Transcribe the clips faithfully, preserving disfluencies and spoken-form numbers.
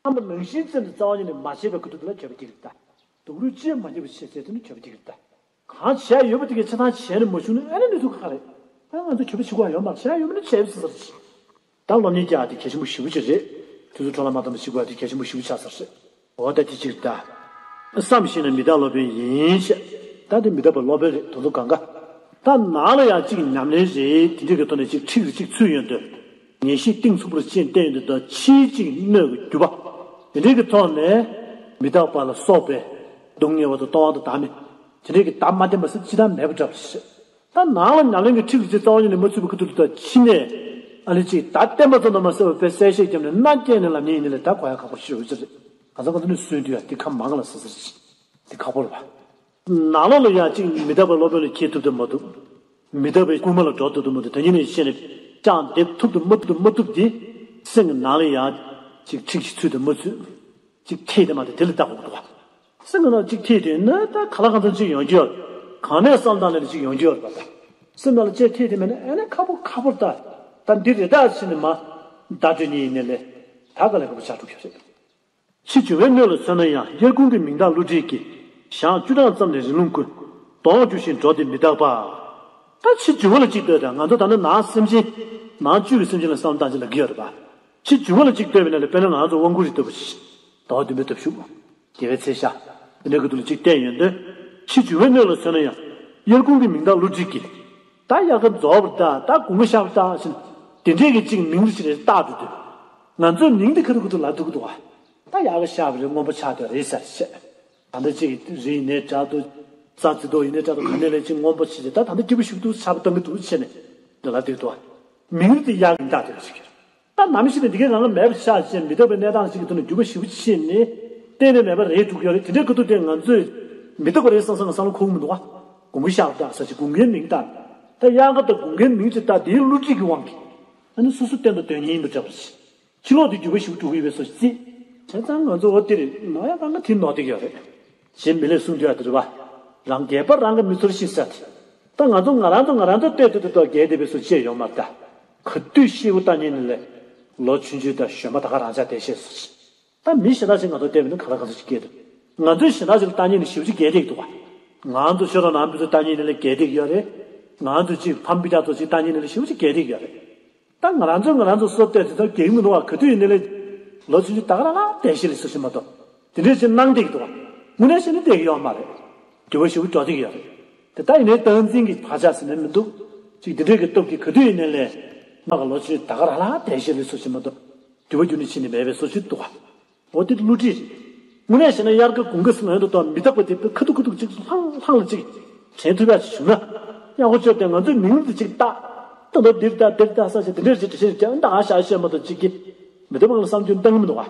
ནང་པ་ནང་བཞིན་བཙན་དུ་རྩ་བ་ཉིད་ནས་མ་བྱས་པའི་ཁུ་ཐུག་དེ་ལ་གྱོད་པ་སྐྱེ་གི་རེད་ད། སྡུག་རུས་ཅི་ཡང་མ་བརྒྱབ་པ་བྱས་ཚེ་དེ་ནི་གྱོད་པ་སྐྱེ་གི་རེད་ད། གང་བྱས་ཡོད་པ་དེ་གའི་ཆ་ཚང་བྱས་ནས་མ་བྱུང་ན་ཨ་ནི་གནས་ཚུལ་ཁག་ཁག་རེད། ཨ་ང་ཚོ་གྱོད་པ་བྱེད་དགོས་ཡོད་མ་རེད། བྱས་ཡོད་མ་ནི་བྱས་པ་ཟེར་ཟེར་ཞིག་ད་སློབ་གཉེར་རྒྱག་ཡ་དེ་གལ་ཆེན་པོ་ཞེ་པོ་ཅིག་རེད། དུས་ཚོད་འཕྲོ་བརླག་མ་གཏོང་བ་བྱེད་དགོས་ཡ་དེ་གལ་ཆེན་པོ་ཞེ་པོ་ཆགས་ཚར་རེད། འོ་ད་དེ་གཅིག་ད། བསམ་ཤེས་ན་མི་རྟག་སློབ་དཔོན་ཡིན་ཞེས། ད་དེ་མི་རྟག་པའི་སློབ་དཔོན་རེད། དེ་ཚོ་གང་ག་ད་ནང་ལ་ཡང་གཅིག་ཉམས་ལེན་རེད། དེ་འདྲའི་གི་ཐོག་ནས་གཅིག་ཁྲིག་རེ་གཅིག་ཚུད་ཡོང་དུས། ངེས་ཤེས་གཏིང་ཚུགས་པར་ཅན་བསྟན་ཡོང་དུས་ད་ཕྱིའི་གཅིག་སྣོད་ཀྱི་རྒྱུ་བ། དེ་འདྲའི་གི་ཐོག་ནས་མི་རྟག་པ་ལ་སོགས་པའི་སྡུག་བསྔལ་བ་དང་ལྟུང་བ་དང་བདག་མེད། དེ་འདྲའི་གི་བདག་མ་བསྟན་པ་ཟེར་ཅི་ལྟར་མེད་པ་འདྲ་བ་ཞིག་ད་ནང་ལ་ཉམས་ལེན་གྱི་ཁྲིད་ཀྱི་ཚེ་རྩ་བ་ཉིད་ནས་མ་ཚུད་པའི་ཁུ་ཐུག་ཏུ་ད་ཕྱི་ནས་ཨ་ལེ་ཅིག་ད་བསྟན་པ་ཙམ་དུ་མ་ཟད་པར་དཔེ་གསལ་བཤད་བརྒྱབ་ནས་མནའ་བསྐྱལ་ནས་ལབ་མཁན་ཡིན་ནི་ལས་ད་གོ་ཡ་ཁག་པོ་ཞིག་རེད་ཟེར། ག་ཚོད་ག་ཚོད་ནས་སུན་དུས་ཡ་དེ་ཁ་མང་ལ་ཟེར་ཟེར་ཅིག་དེ་ཁག་པོ་རེད་པ། ནང་ལོགས་ལ་ཡ་ཅིག་མི་རྟག་པའི་སློབ་དཔོན་ལ་ཁྱེད་ཐུབ་དུ་མ་ཐུབ། མི་རྟག་པའི་རྐུན་མ་ལ་འགྲོ་ཐུབ་དུ་མ་ཐུབ། དོན་གཉིས་ནས་བཤད་ནས་ཅང་དེ་ཐུབ་དུ་མ་ཐུབ་དུ་མ་ཐུབ་དེ་སེམས་ཀྱི་ནང་ལ་ཡ་ཅིག་ཁྲིག་ཅིག་ཚུད་དུ་མ་ཚུད། གཅིག་ཐེག་དེ་མ་དེ་དེ་ལ་བལྟ་དགོས་འདུག་བ། སེམས་ནང་གཅིག་ཐེག་དེ་ན་ད་ག་ལ་གང་འཚམ་གཅིག་ཡོང་རྒྱུ་ཡོད། གང་ནས་བསམ་བཏང་ནས་གཅིག་ཡོང་རྒྱུ་ཡོད་པ་ད། སེམས་ནང་ལ་གཅིག་ཐེག་དེ་མེད་ན་ཨ་ནི་ཁག་པོ་ཁག་པོ་ད། ད་འདི་རེད་ད་ཕྱིན་ནས་མ། བརྡ་སྤྲོད་ཉིད་ཡིན་ནས་ལས། ད་ག་ལས་ཁག་པོ་ཆགས་འགྲོ་གི་རེད། ཕྱི་འབྱུང་བའི་སྣོད་ལ་མཚོན་ན་ཡང་དབྱར་ཁུང་གི་མིང་བཏགས་ཀླུ་བྲིས་ཀྱི། ཞག་བཅུ་གྲངས་ཙམ་ནས་རི་ལུང་ཀུན། དོང་རྒྱུག་བཞིན་འགྲོ་སྟེ་མི་རྟག་པ། ད་ཕྱི་འབྱུང་བ་ལ་གཅིག་ལྟོས་དང་ང་ཚོ་ད་ནི་ནང་སེམས་ཅན། ནང་བཅུད་ཀྱི་སེམས་ཅན་ལ་བསམ་བློ་བཏང་ཅིག་ལབ་ཀྱི་ཡོད་རེད་པ། ཕྱི་འབྱུང་བ་ལ་གཅིག་ལྟོས་པ་ཡིན་ན་ལས་དཔེར་ན་ང་ཚོ་དབང་བསྐུར་ཞིག་བཏབ་པ་ཞིག་ཟླ་བ་བདུན་པའི་སྟབས་ཞུགས། རྒྱལ་བའི་ཚལ་ཤ། དེ་འདྲའི་གི་དུ་ལ་གཅིག་བསྟན་ཡོད་འདོད། ཕྱི་འབྱུང་བའི་སྣོད་ལ་མཚོན་ན་ཡང་། དབྱར་ཁུང་གི་མིང་བཏགས་ཀླུ་བྲིས་ཀྱི། ད་དབྱར་ཁ་རྫོགས་པར་ད་ད་དགུན་ཁ་ཤར་བ་ད་ཟེར། དེ་འདྲའི་གི་གཅིག་མིང་རེ་ཞིག་རེ་བཏགས་འདུག་དུས། ང་ཚོས་མིང་འདི་ཁ་ཐུག་ཁ་ཐུག་ལབ་ཐུབ་ཀྱི་འདུག་བ། ད་དབྱར་ཁ་ཤར་བ་རེད། སྔོན་པོ་ཆགས་འདུག་རེད་ཟེར་བཤད། ད་ལྟ་གཅིག་རི་ཡིན་ནའི་འདྲ་འདུག་རྩྭ་རྩི་ཏོག་ཡིན་ནའི་འདྲ་འདུག་ག་ནས་ལས་གཅིག་སྔོན་པོ་བྱས་ཏེ་ད་ད་ལྟ་སྐྱིད་པོ་ཞིག་འདུག་ཆར་པ་བཏང་གི་འདུག་བྱས་ནས་འདི་ལབ་བསྡད་འདུག་བ། མིང་རེ་དེ་དབྱར་གྱི་མིང་བཏགས་དེ་རེ་ཞིག་གི། ད་ནམ་ཞིག་ནས་འདི་གའི་རང་ལ་མེད་པ་ཆགས་ཅན་མི་རྟག་པའི་གནས་སྟངས་ཤིག་གི་ཐོག་ནས་འགྱུར་བ་ཞེ་པོ་ཕྱིན་ནས་གཏན་ནས་མེད་པ་རེད་འགྲོ་གི་ཡོད་རེད། དེ་འདྲའི་ཁ་ཐུག་དེ་ང་ཚོས་མི་རྟག་པ་རེད་བསམ་བསམ་ལ་བསམ་བློ་འཁོར་གི་མི་འདུག་བ། དགུན་ཁའི་ཤར་བ་ད་ཟེར་ཅིག་དགུན་ཁའི་མིང་བཏགས། ད་དབྱར་ཁ་དང་དགུན་ཁའི་མིང་ཅིག་བཏགས་དེའི་བསླུ་བྲིད་ཀྱི་དབང་གིས་ཨ་ནི་སོ་སོ་གཏན་དུ་དོན་གཉེར་ཡིན་པ་འདྲ་པོ་ཞིག་ཕྱི་ལོགས་དེ་འགྱུར་བ་ཞིག་འགྲོ་གི་ཡོད་པའི་བཟོ་ཞིག་བརྩིས། བྱས་ཙང་ང་ཚོ་འོ་དེ་རེད་ནོ་ཡ་གང་ག་དེ་ནོར་བསྡད་ཀྱི་ཡོད་རེད། གཞན་མི་ལས་གསུང་རྒྱུ་ཡ་དེ་རེད་བ། རང་རྒྱལ་པ་རང་གིས་མི་ཚོར་ཤེས་ས་དེ། ད་ང་ཚོ་ང་རང་ཚོ་ང་རང་ཚོ་བལྟས་ཏེ་ཏོ་རྒྱལ་བསྡད་པའི་བཟོ་ཅི་ཡང་ཡོད་མ་རེད་ད། ག་དུས་ཤི་བོ་ལྟ་ཉན་ནི་ལས། ལོ་ཆུང་ཆུང་དང་གཞོན་པ་ད་ག་རང་ཅག་བདེ་གཤེགས་སུ་ཕྱིན། ད་མི་གཞན་དག་ཅིག་ང་ཚོ་བལྟས་པ་ན་ག་ལ་ག་ཚོད་ཅིག་སྐྱེས་འདུག་ང་ཚོས་གཞན་དག་ཅིག་ལ་ལྟ་ཉན་ནི་ཞེ་པོ་ཅིག་རྒྱལ་བསྡད་ཀྱི་འདུག་བ། ང་ཚོ་ཤོ་རོག་ནང་མི་ཚོ་ལྟ་ཉན་ནི་ལས་རྒྱལ་བསྡད་ཀྱི་ཡོད་རེད། ང་ཚོ་ཅིག་ཕམ་སྤུན་ཀྱག་ཚོ་ཅིག་ལྟ་ཉན་ནི་ལས་ཞེ་པོ་ཅིག་རྒྱལ་བསྡད་ཀྱི་ཡོད་རེད། ད་ང་རང་ཚོས་ང་རང་ཚོ་སོ་བལྟས་ཚེ་ད་རྒྱལ་གྱི་མི་འདུག་བ། ག་དུས་ཡིན་ནའི་ལས། ལོ་ཆུང་ཆུང་ད་ག་རང་ལ་བདེ་གཤེགས་ལ་སུ་ཞིག་མ་གཏོགས། དེ་འདྲས་ཅིག་གནང་བསྡད་ཀྱི་འདུག་བ། དངོས་གནས་བཤད་ན་བསྡད་ཀྱི་ཡོད་མ་རེད། འགྱུར་བ་ཞེ་པོ་འགྲོ་བསྡད་ཀྱི་ཡོད་རེད། དེ་ད་ཡིན་ནའི་སྟངས་འཛིན་གྱི་བག་ཆགས་ཟེར་ནས་མི་འདུག་ཅིག་དེ་འདྲས་ཀྱི་སྟོབས་ཀྱིས་ག་དུས་ཡིན་ནའི་ལས། ང་ག་ལོ་ཆུང་ཆུང་ད་ག་རང་ལ་བདེ་གཤེགས་ལ་སུ་ཞིག་མ་གཏོགས། འགྱུར་བ་འགྱུར་ནི་ཕྱིན་ནི་མེད་པའི་བཟོ་ཞིག་འདུག་བ། འོ་དེ་བསླུ་བྲིད་རེད། དངོས་གནས་བཤད་ན་དབྱར་ཁ་དགུན་ཁ་ཟེར་ན་ཡོད་འདུག་ད་མི་རྟག་པ་དེ་ཁ་ཐུག་ཁ་ཐུག་ཅིག་ལྷང་ལྷང་ལ་ཅིག་དྲན་ཐུབ་ཡག་ཅིག་བྱུང་ན། ཡག་པོ་བྱས་ཏེ་ང་ཚོས་མིང་དེ་ཅིག་བཏགས། ད་ལྟ་འདིར་ལྟ་འདིར་ལྟ་ས་ཆ་དེ་འདྲས་ཅིག་འདྲ་ཞིག་ཀྱང་ད་ཨ་ཤ་ཤ་མ་གཏོགས་ཅིག་གི། མི་རྟག་པ་ལ་བསམ་རྒྱུ་འདང་གི་མི་འདུག་བ།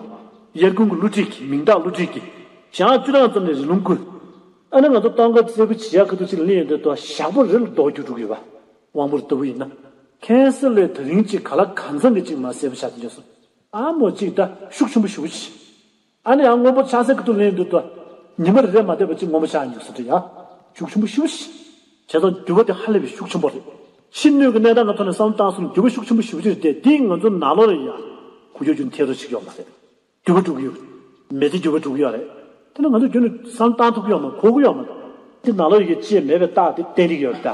དབྱར་ཁུང་གི་བསླུ་བྲིད་ཀྱི་མིང་བཏགས་བསླུ་བྲིད་ཀྱི། ཞག་བཅུ་གྲངས་ཙམ་ནས་རི་ལུང་ཀུན། ཨ་ནི་ང་ཚོ་སྟོན་ཁ་སེར་པོ་བྱེད་ཡག་ཁ་ཐུག་ཅིག་ལ་སླེབས་ཡོང་དུས་ད་ཞག་པོ་རི་ལ་རྡོ་རྒྱུག་འགྲོ་གི་ཡོད་པ། དབང་པོར་ལྟ་བུ་ཡིན་ན། ཁ་སང་ལས་ད་རིང་ཅིག་ག་ལ་གང་འཚམ་གྱི་ཅིག་མ་སེར་པོ་ཆགས་དེ་འདྲ་སོང་། ཨ་མོ་ཅིག་ད་ཤུགས་ཆེན་པོ་ཞེ་པོ་ཅིག་ཨ་ནི་ཡང་སྔོན་པོ་ཆགས་སའི་ཁ་ཐུག་ལེན་འདུག་ཏོ། ཉི་མ་རེ་རེ་མ་བསྡད་པ་ཅིག་སྔོན་པོ་ཆགས་ཉུག་སོང་དེ་ཡང་ཤུགས་ཆེན་པོ་ཞེ་པོ་ཅིག་བྱས་ཙང་འགྱུར་བ་དེ་ཧ་ལས་པའི་ཤུགས་ཆེན་པོ་རེད། ཕྱི་སྣོད་ཀྱི་གནས་སྟངས་ཀྱི་ཐོག་ནས་བསམ་བློ་བཏང་སོང་ན་འགྱུར་བ་ཤུགས་ཆེན་པོ་ཞེ་པོ་ཅིག་རེད་དེ། དེས་ང་ཚོ་ནང་ལོགས་ལ་ཡང་ཁུ་ཁྱོ་རྒྱུ་ནི་ཐེ་རུ་ཅིག་ཡོད་མ་རེད། འགྱུར་བ་འགྲོ་གི་ཡོད། མི་ཚེ་འགྱུར་བ་འགྲོ་གི་ཡོད་རེད། དེ་ནི་ང་ཚོ་རྒྱུན་ནས་བསམ་བློ་བཏང་ཐུབ་ཀྱི་ཡོད་མ་རེད། གོ་གི་ཡོད་མ་རེད། དེ་ནང་ལོགས་ཀྱི་ཅི་ཡང་མེད་པའི་རྟགས་དེ་བསྟན་གྱི་ཡོད་རེད་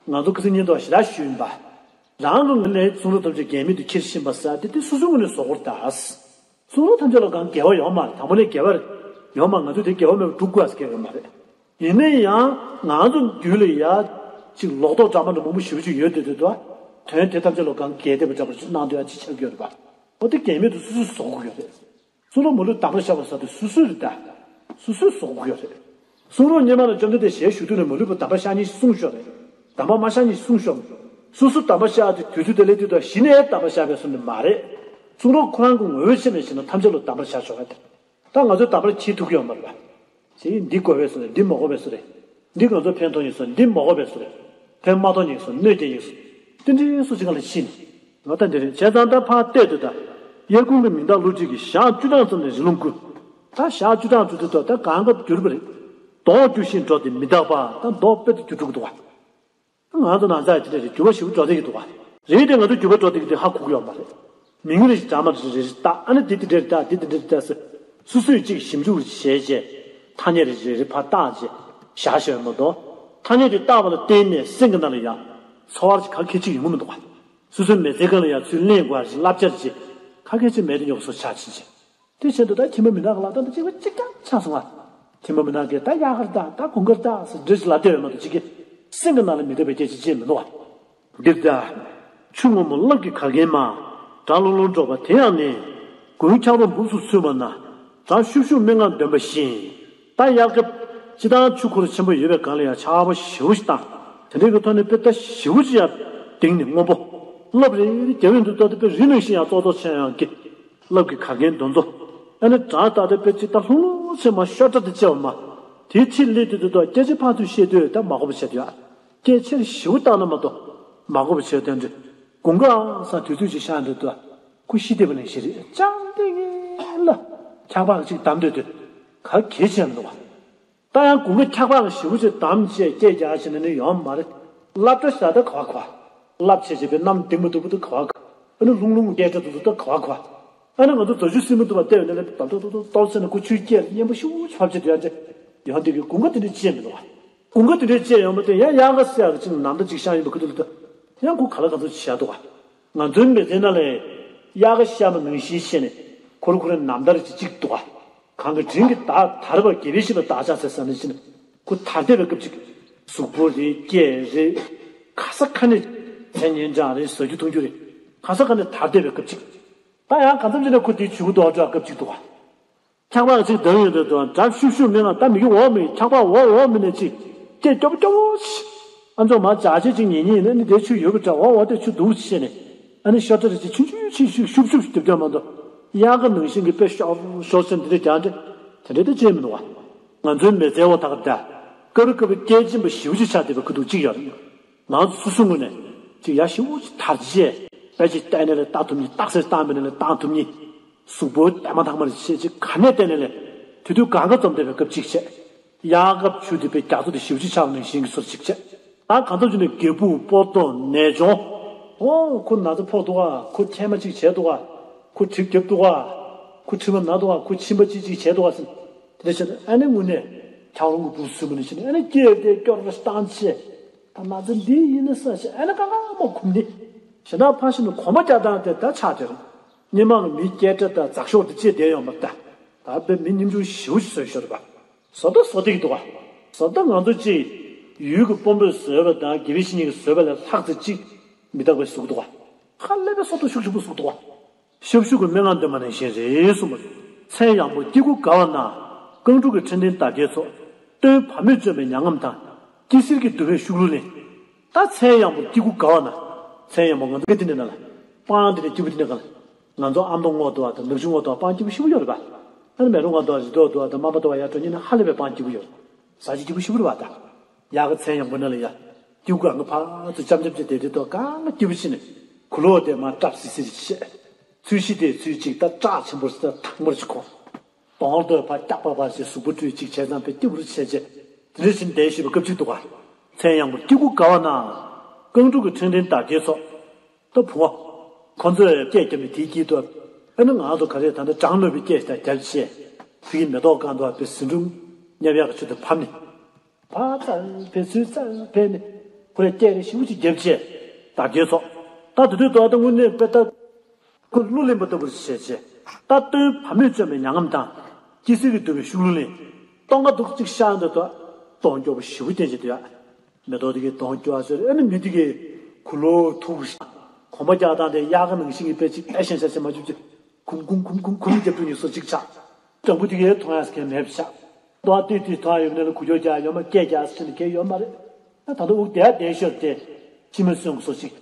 ད། ང་ཚོ་ཁ་སང་ཉིན་ཐོག་ཞེ་དྲག་ཞུས་ཡིན་པ། རང་གི་ངོས་ནས་གསུང་རབ་ཐམས་ཅད་འགལ་མེད་དུ་ཁྱེར་བཞིན་པ་ཟེར་དེ་དེ་སོ་སོའི་ངོས་ནས་བཟོ་དགོས་རེད་ད། གསུང་རབ་ཐམས་ཅད་ལ་གང་འགལ་བ་ཡོད་མ་རེད། དང་པོ་ནས་འགལ་བ་ཡོད་མ་རེད། ང་ཚོས་དེ་འགལ་བ་མེད་པར་སྒྲུབ་དགོས་ཟེར་མཁན་ཡོད་མ་རེད། ཡིན་ན་ཡང་ང་ཚོ་རྒྱུད་ལ་ཡ་ཅིག་ལོག་རྟོག་འདྲ་མི་འདྲ་མང་པོ་ཞེ་པོ་ཅིག་ཡོད་དེ་དེ་དོ། དོན་དེ་ཐམས་ཅད་ལ་གང་འགལ་བསྡད་པ་འདྲ་པོ་ཅིག་གནང་འདོད་ཡ་ཅིག་ཆགས་ཀྱི་ཡོད་རེད་པ། འོ་དེ་འགལ་མེད་དུ་སོ་སོས་བཟོ་དགོས་ཀྱི་ཡོད་རེད། གསུང་རབ་མ་ལུས་དམ་པར་བཞག་པ་ཟེར་དེ་སོ་སོའི་རེད་ད། སོ་སོས་བཟོ་དགོས་ཀྱི་ཡོད་རེད། གསུང་རབ་སྔོན་མ་ལ་བཅོམ་ལྡན་འདས་ཞལ་བཞུགས་དུས་ནས་མ་ལུས་པ་དམ་པར་བཞག་མཁན་ཞིག་གསུངས་ཤོག་རེད། དམ་པར་མ་བཞག་མཁན་ཞིག་གསུངས་ཤོག་སོ་སོ་དམ་པར་བཞག་དེ་དུས་ཚོད་དེ་སླེབས་དུས་ད་གཞི་ནས་དམ་པར་བཞག་པའི་བཟོ་འདྲ་མ་རེད། གསུང་རབ་ཁོ་རང་གི་ངོ་བོའི་ཆ་ནས་བཤད་ན་ཐམས་ཅད་ལ་དམ་པར་བཞག་ཆོག་རེད། ད་ང་ཚོས་དམ་པར་བྱེད་ཐུབ་ཀྱི་ཡོད་མ་རེད་པ། ཞེས་འདི་དགོས་པའི་བཟོ་རེད། འདི་མ་དགོས་པའི་བཟོ་རེད། འདི་ང་ཚོ་ཕན་ཐོགས་ཡིན་བཟོ། འདི་མ་དགོས་པའི་བཟོ་རེད། ཕན་མ་ཐོགས་ཡིན་བཟོ། གནོད་སྐྱེལ་ཡིན་བཟོ། དེ་འདྲའི་བཟོ་ཅིག་ག་ལ་ཕྱིན། ང་ད་འདི་རེད། བྱས་ཙང་ད་ཕར་བལྟས་དུས་ད། དབྱར་ཁུང་གི་མིང་བཏགས་ཀླུ་བྲིས་ཀྱི། ཞག་བཅུ་གྲངས་ཙམ་ནས་རི་ལུང་ཀུན། ད་ཞག་བཅུ་གྲངས་ཚུད་དུས་ད་ད་གང་ག་འགྱུར་བ་རེད། དོང་རྒྱུག་བཞིན་འགྲོ་སྟེ་མི་རྟག་པ། ད་མདོ་དཔེ་དེ་འགྱུར་འགྲོ་གི་འདུག་བ། ང་ཚོ་ནང་ཚ་ཡི་དེ་འདྲ་རེད། འགྱུར་བ་ཞེ་པོ་འགྲོ་བསྡད་ཀྱི་འདུག་བ། རེད་དེ་ང་ཚོ་འགྱུར་བ་འགྲོ་བསྡད་ཀྱི་དེ་ཧ་གོ་གི་ཡོད་མ་རེད། མིང་རེ་ཞིག་སྦྲགས་མ་རེ་རེ་བཏགས། ཨ་ནི་དེ་དེ་འདྲ་རེད་ད། དེ་དེ་འདྲ་རེད་ད་ཟེར། སོ་སོས་ཅིག་ཞིབ་འཇུག་བྱས་རྗེས་ཐ་སྙད་རེ་རེ་རེ་ཕར་བཏགས་རྗེས་བཞག་བཞག་མ་གཏོགས། ཐ་སྙད་དེ་བཏགས་པ་ལ་བརྟེན་ནས་སེམས་ཀྱི་ནང་ལ་ཡང་ཚོར་བ་ཞིག་ག་གེ་ཅིག་ཡོང་གི་མི་འདུག་ག། སོ་སོའི་མི་ཚེའི་སྒང་ལ་ཡང་ཚུར་གླེང་དགོས་ཞིག་བསླབ་བྱ་ཅིག་ག་གེ་ཅིག་མེད་དུ་ཉོག་སོ་ཆགས་ཕྱིན་ཆད། དེ་བཞིན་དུ་ད་ཁྱིམ་པ་མི་ནག་གི་ལག་རྟགས་འདི་གཅིག་པ་གཅིག་རྐྱང་ཆགས་སོང་ང་། ཁྱིམ་པ་མི་ནག་གིས་ད་གཡག་གར་བཏགས། ད་དགུན་ཁར་བཏགས་ཟེར་འདྲ་ཞིག་ལབ་བསྡད་ཡོད་མ་གཏོགས། གཅིག་གིས་སེམས་ཀྱི་ནང་ལ་མི་འདོད་པའི་སྐད་ཆ་ཅིག་མི་འདུག་བ། འདིར་ད། ཆུ་སྔོན་མོ་རླབས་ཀྱིས་གར་མཁན་མ། སྒྲ་ལྷུང་ལྷུང་སྒྲོག་པ་དེ་ཡང་ནི། དགུན་འཁྱག་རོམ་འབུབས་སུ་ཚུད་པ་ན། སྒྲ་ཤུབ་ཤུབ་སྨྲེ་སྔགས་འདོན་པ་བཞིན། ད་དབྱར་སྐབས་སྤྱིར་བཏང་ཆུ་ཁོལ་ཆེན་པོ་ཡོད་པའི་སྒང་ལ་ཡང་ཆར་པ་ཞེ་པོ་ཞིག་བཏང་། དེ་འདྲའི་གི་ཐོག་ནས་དཔེ་ད་ཞེ་པོ་ཅིག་ཡང་དེང་ནི་སྔོན་པོ། རླབས་རེ་རེ་རྒྱབ་ཡོང་དུས་ད་དེ་དཔེ་རི་ནང་བཞིན་ཡང་ཙོག་ཙོག་ཆེ་ཡང་གི། རླབས་ཀྱིས་གར་མཁན་འདོན་ཚོ། ཨ་ནི་སྒྲ་ད་དེ་དཔེ་ཅིག་ད་ལྷུང་ལྷུང་ཆེ་མ་ཤོར་སྒྲ་དེ་ཆེ་བ་མ། དེའི་ཕྱིར་སླེབས་དུས་དུས་ད་སྐད་ཆ་ཕར་ཚུར་བཤད་དུས་ད་མ་གོ་བ་བྱས་དུས་ཨ། སྐད་ཆེར་ཞེ་པོ་བཏང་ན་མ་གཏོགས་མ་གོ་བ་བྱས་དོན་འདྲི། དགུན་ཁ་ས་དུས་ཚོད་ཅིག་ཤར་འདུག་ཏུ། ཁོ་ཤི་བསྡད་པ་ནང་བཞིན་རེད། ཅང་ཏེ་ངེ་ལ་འཁྱག་པག་ཅིག་བསྡམས་སྡོད་དུས་ག་གེ་བྱས་མི་འདུག་བ། ད་ཡང་དགུན་ཁ་འཁྱག་པག་ཞེ་པོ་ཅིག་བསྡམས་བྱས་སྐད་རྒྱག་བྱས་ནས་ནི་ཡོང་མ་རེད། སླབ་སྒྲ་ཞག་ད་ག་བ་ག་བ། སླབ་བྱས་བྱས་པའི་གནམ་ལྡིང་མ་ཐུབ་པ་ད་ག་བ་ག། ཨ་ནི་ལྷུང་ལྷུང་སྐད་སྒྲ་དུ་དུ་ད་ག་བ་ག་བ། ཨ་ནི་ང་ཚོ་རྫ་ཆུ་སྲིན་མོ་དུ་བ་བལྟས་ཡོང་ནས་ལ་ད་ཏོག་ཏོག་ཏོག་ཏོག་ཟེར་ནས་ཁོ་ཆུའི་སྐད་ལ་སྙན་པོ་ཞེ་པོ་ཅིག་ཕབ་བྱས་དུ་ཡང་ཅེ། ཡང་དེ་གི་དགུན་ཁ་དེ་འདྲའི་བྱས་མི་འདུག་བ། དགུན་ཁ་དེ་འདྲའི་བྱས་ཡོང་བ་དེ་ཡང་དབྱར་ཁ་ཟེར་ཡག་གི་ཅིག་ནམ་ཟླ་གཅིག་ཤར་ཡིན་པ་ཁུ་ཐུག་ལ་ད་ཡང་ཁོ་ག་ལ་ག་ཚོད་བྱས་འདུག་བ། ང་ཚོའི་མི་ཚེ་ནང་ལ་དབྱར་ཁ་ཤར་བ་ནང་བཞིན་བྱས་ནས་ཁོ་རང་ཁོ་རང་ནམ་ཟླ་རེ་ཅིག་གཅིག་འདུག་བ། གང་གི་དྲིན་གྱིས་བདག་དར་བ་དགེ་བའི་བཤེས་པ་བདག་ཅག་ཟེར་ས་ནས་བྱས་ནས་ཁོ་དར་བསྡད་པའི་སྐབས་ཅིག་གཟུགས་པོ་རེད། སྐེ་རེད། ག་ས་ག་ནས་མཚན་སྙན་གྲགས་རེད། ཟ་རྒྱུ་འཐུང་རྒྱུ་རེད། ག་ས་ག་ནས་དར་བསྡད་པའི་སྐབས་ཅིག་ད་ཡང་གང་འཚམ་ཅིག་ནས་ཁོ་དེའི་བྱུས་འདུག་བ་འགྲོ་བ་སྐབས་ཅིག་འདུག་བ། འཁྱག་པག་ཅིག་བསྡམས་ཡོད་དུས་དུ་སྒྲ་ཤུབ་ཤུབ་མིན་ལ་ད་མི་གི་འོག་མིན་འཁྱག་པག་འོག་འོག་མིན་ནས་ཅིག་སྐད་སྐྱོ་པོ་སྐྱོ་པོ་ཞིག་ཨ་མཚོ་མ་འཇག་ཆས་ཅིག་ཉན་ཉན་ཡིན་ན་ནི་དེ་ཆུ་ཡོད་པ་འདྲ། འོག་འོག་དེ་ཆུ་འདུག་ཅེས་ནས་ཨ་ནི་ཤོར་ཏ་རེ་ཅིག་ཆུང་ཆུང་ཆུང་ཞིག་ཤུབ་ཤུབ་ཞིག་རྒྱབ་རྒྱབ་མ་གཏོགས་དབྱར་ཁ་ནང་བཞིན་གྱི་དཔེ་ཤོར་ཤོར་ཟེར་འདི་འདྲ་རྒྱག་འདྲ་དེ་འདྲ་དེ་ཅེས་མི་འདུག་བ། ང་ཚོའི་མི་ཚེ་བ་ད་ག་ད་སྐབས་རེ་སྐབས་རེ་སྐད་ཆེན་པོ་ཞེ་པོ་ཅིག་ཆགས་བསྡད་པའི་ཁུ་ཐུག་ཅིག་ཡོད་རེད། ང་ཚོ་སོ་སོའི་ངོས་ནས་ཅིག་ཡ་ཞེ་པོ་ཅིག་དར་རྗེས་དཔེ་ཅིག་བལྟས་ནས་ལས་བལྟ་ཐུབ་མཁན། རྟགས་གསལ་བཏང་མིན་ནས་ལས་བཏང་ཐུབ་མཁན། གཟུགས་པོ་ལྟད་མ་ཐག་མ་རེད་བྱས་ཅིག་ག་ནས་བལྟས་ནས་ལས་དེ་དུས་གང་ག་འཛོམས་བསྡད་པའི་སྐབས་ཅིག་བྱས། དབྱར་སྐབས་ཆུ་དེ་དཔེ་རྒྱ་མཚོ་དེ་ཞེ་པོ་ཅིག་ཆགས་ནང་བཞིན་གྱི་ཚོར་ཅིག་བྱས། ད་གང་ཐུབ་ཅིག་ནས་སྒྱེ་ཕུག་སྤོ་ཏོ་ནས་ཅོང་། ཨོ་ཁོ་ན་ཚ་ཕོག་འདུག་ག་ཁོ་ཐལ་མ་ཅིག་བྱས་འདུག་ག་ཁོ་གྲིབ་བརྒྱབ་འདུག་ག་ཁོ་མཆིན་པ་ན་འདུག་ག་ཁོ་མཆིན་པ་ཅིག་ཅིག་བྱས་འདུག་ག་ཟེར། དེ་འདྲ་བྱས་ན་ཨ་ནི་དངོས་གནས་འཁྱག་རོམ་གྱི་འབུ་སུ་མ་ནི་བྱས་ནས་ཨ་ནི་སྐྱེས་ཏེ་སྐྱོ་ར་བཏང་བྱས། ད་ན་ཚ་འདི་ཡིན་ན་ས་ཞེས་ཨ་ནི་ཀ་ཀ་མོ་ཁུམ་ནི། ཞེ་ན་ཕ་ཤི་ནི་གོམ་པ་རྒྱག་སྟངས་དེ་ད་ཆགས་དེ་རེད། སྔོན་མ་གི་མི་སྐད་སྒྲ་དང་འཛག་ཤོག་དེ་བཅད་བསྡད་ཡོད་མ་རེད་ད། ད་དཔེ་མི་སྙོམ་ཆུང་ཞེ་པོ་ཞིག་བཟོས་ཤོར་བ། བཟོ་ལྟ་བཟོ་བསྡད་ཀྱི་འདུག་བ། བཟོ་ལྟ་ང་ཚོ་གཅིག་ཡུལ་གྱི་དཔོན་པོས་བཟོས་པ་དང་དགེ་བའི་བཤེས་གཉེན་གྱིས་བཟོས་པ་ལས་ལྷག་ཙམ་གཅིག་མི་རྟག་པའི་བཟོ་གི་འདུག་བ། ཧ་ལས་པའི་བཟོ་ལྟ་ཤུགས་ཆེན་པོ་བཟོ་གི་འདུག་བ། ཤབ་ཤུབ་ཀྱི་སྨྲེ་སྔགས་འདོན་པ་ནང་བཞིན་རེད་གསུངས་པ། མཚན་ཡང་པོ་སྐྱེ་དགུ་དགའ་བ་ན། རྐང་དྲུག་གི་ཕྲེང་ལྡན་དར་རྒྱས་ཚོགས། སྟོན་བ་མོས་བཅོམ་པའི་མྱ་ངམ་དང་། སྐྱི་བསེར་གྱི་དུ་བས་ཤུགས་གླུ་ལེན། ད་མཚན་ཡང་པོ་སྐྱེ་དགུ་དགའ་བ་ན། མཚན་ཡང་པོ་ང་ཚོ་སྐད་དེ་འདྲ་ན་ལ། སྤང་དེ་འདྲ་སྐྱེ་དགུ་དེ་འདྲ་ག་ལ། ང་ཚོ་ཨ་མདོ་སྔོ་དུ་བ་དང་ནག་ཆུ་སྔོ་དུ་བ་སྤང་སྐྱེ་དགུ་ཞིག་ཡོད་རེད་པ། ཨ་ནི་མེ་རོ་ང་དུ་བ་རི་དོག་དུ་བ་དང་མ་པ་དུ་བ་ཡར་འགྲོ་ཉིན་ན་ཧ་ལས་པའི་སྤང་སྐྱེ་དགུ་ཡོད། ས་ཆ་སྐྱིད་པོ་ཞིག་རེད་བ་ད། ཡག་གི་མཚན་ཡང་པོ་ན་ལ་ཡ། སྐྱིད་པོ་གང་གི་ཕར་ཚུར་འཆམ་འཆམ་བྱས་བསྡད་དེ་དོ་གང་སྐྱིད་པོ་ཕྱིན་ནས་གུ་ལོ་དེ་མ་སྐྲག་སི་སི་རེ་བཤད། ཚུལ་ཤི་དེ་ཚུལ་གཅིག་ད་སྐྲག་ཆེན་པོ་རེ་ད་དང་པོར་ཅིག་གོ། གདོང་དོད་ཕར་སྐྱག་པ་པ་ཞེས་གཟུགས་པོ་བཀྲུས་གཅིག་བྱས་ཙང་དཔེ་སྐྱིད་པོ་རེ་བྱས་རྗེས་དེ་འདྲ་བཞིན་བསྡད་ཤེས་པའི་སྐབས་ཅིག་འདུག་ག་མཚན་ཡང་པོ་སྐྱིད་པོ་དགའ་བ་ན། རྐང་དྲུག་གི་ཕྲེང་ལྡན་དར་རྒྱས་ཚོགས། ད་བུ་བ། ཁོ་ཚོས་སྐད་བརྒྱབ་ནས་དེའི་དཀྱིལ་དུ། ཨ་ནི་ང་ཚོ་ག་རེ་ད་ལྟ་གྲང་ནོར་བའི་སྐད་ཞིག་ད་རྒྱབ་བྱས། ཕ་གི་མེ་ཏོག་སྒང་དུ་བབས་པའི་ཟི་འབྲུ། མཉམ་ཡག་གི་ཚུལ་དུ་བབས་ནས། ཕ་ཙལ་ཕེ་ཚུལ་ཙལ་ཕེ་ནས། ཁོ་རེ་སྐད་རེ་ཞིབ་ཅིག་བརྒྱབ་བྱས། ད་རྒྱལ་ཚོགས། ད་དེ་དུས་དོ་ད་དངོས་གནས་དཔེ་ད། ཁོ་གླུ་ལེན་པ་ལྟ་བུར་བྱས་བྱས། ད་སྟོན་བ་མོས་བཅོམ་པའི་མྱ་ངམ་དང་། སྐྱི་བསེར་གྱི་དུ་བའི་ཤུགས་གླུ་ལེན། སྟོན་ཁ་འདུག་ཅིག་ཤར་འདུག་དོ། གདོང་སྐྱོ་པོ་ཞིབ་བསྟན་བྱས་དུས་ཡ། མེ་ཏོག་དེ་གའི་གདོང་སྐྱོ་བ་ཟེར་ཨ་ནི་མི་དེ་གའི་གུ་ལོ་ཐུག་གོམ་པ་རྒྱག་སྟངས་དེ་གཡག་ནང་བཞིན་གྱི་དཔེ་ཅིག་ཨེ་ཤེན་ཤ་ཤེན་མ་བཅུག་ཅིག་གུམ་གུམ་གུམ་གུམ་གུམ་རྒྱབ་ཏུ་ཉི་སོ་ཅིག་ཆགས། སྤྲང་པོ་དེ་གའི་མཐོང་ཡག་སྐད་མེད་པ་ཆགས། ཏོ་ཏི་ཏི་ཐོ་ཡོད་ནས་ལ་གུ་ཅོ་རྒྱག་ཡོད་མ་སྐད་རྒྱག་ཟེར་ནས་གའི་ཡོད་མ་རེད། ད་ད་ལྟ་དབུགས་བདེ་བ་བདེ་ཤོར་ཏེ་ཤི་མ་གསོན་གོ་སོ་ཅིག་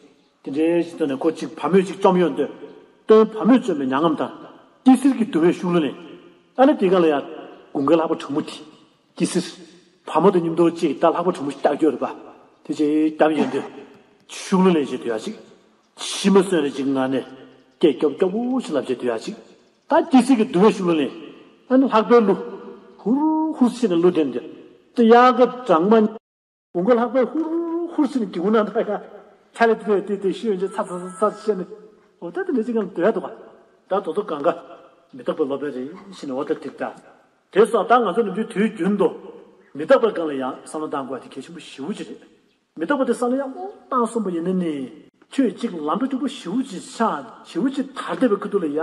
དེ་འདྲའི་ཞིག་ཐོག་ནས་ཁོ་གཅིག་བ་མོས་གཅིག་བཅོམ་ཡོང་དུས། སྟོན་བ་མོས་བཅོམ་པའི་མྱ་ངམ་དང་། སྐྱི་བསེར་གྱི་དུ་བའི་ཤུགས་གླུ་ནས། ཨ་ནི་དེ་ག་ལ་ཡ། དགུན་ཁའི་ལྷགས་པ་གྲང་མོ་དེ། སྐྱི་བསེར། བ་མོ་དང་མཉམ་དུ་གཅིག་ད་ལྷགས་པ་གྲང་མོ་ཞིག་རྒྱག་རྒྱུ་རེད་པ། དེ་ཅིག་བརྒྱབ་ཡོང་དུས། ཤུགས་གླུ་ལེན་བྱེད་དུས་ཡ་གཅིག་ཤི་མ་གསོན་རེ་གཅིག་ངང་ནས། སྐད་སྐྱོབ་སྐྱོབ་པོ་ཞིག་ལབ་བྱེད་དུས་ཡ་གཅིག་ད་སྐྱི་བསེར་གྱི་དུ་བའི་ཤུགས་གླུ་ནས། ཨ་ནི་ལྷགས་པའི་གླུ། ཧུར་ཧུར་བྱས་ནས་གླུ་འདོན་དུས། དེ་ཡག་གི་གྲང་མ། དགུན་ཁ་ལྷགས་པས་ཧུར་ཧུར་ཟེར་ནས་སྒེའུ་ཁུང་ནང་ད་ཡ། ཁ་ལས་དེ་དེ་དེ་ཤི་ཡོང་རྗེས་ཚ་ཚ་ཚ་ཚ་བཤད་ནས། འོ་ད་དེ་འདྲ་ཅིག་ཡང་འདོད་ཡ་འདུག་ག་ད་དོ་དོ་གང་ག་མི་རྟག་པའི་སློབ་དཔོན་རེད་ཤི་ནས། འོ་ད་དེ་ད་དེ་སོང་ད་ང་ཚོ་ནམ་རྒྱུན་དུས་རྒྱུན་དུ་མི་རྟག་པའི་སྒང་ལ་ཡང་བསམ་བློ་བཏང་དགོས་པ་དེ་གལ་ཆེན་པོ་ཞེ་པོ་ཅིག་རེད། མི་རྟག་པ་དེ་བསམ་བློ་ཡག་པོ་བཏང་སོང་པ་ཡིན་ན་ནི། ཁྱོད་ཅིག་ལམ་འགྲོ་སྐྱུག་པོ་ཞེ་པོ་ཅིག་ཆགས་ཞེ་པོ་ཅིག་དར་བསྡད་པའི་ཁུ་ཐུག་ལ་ཡ།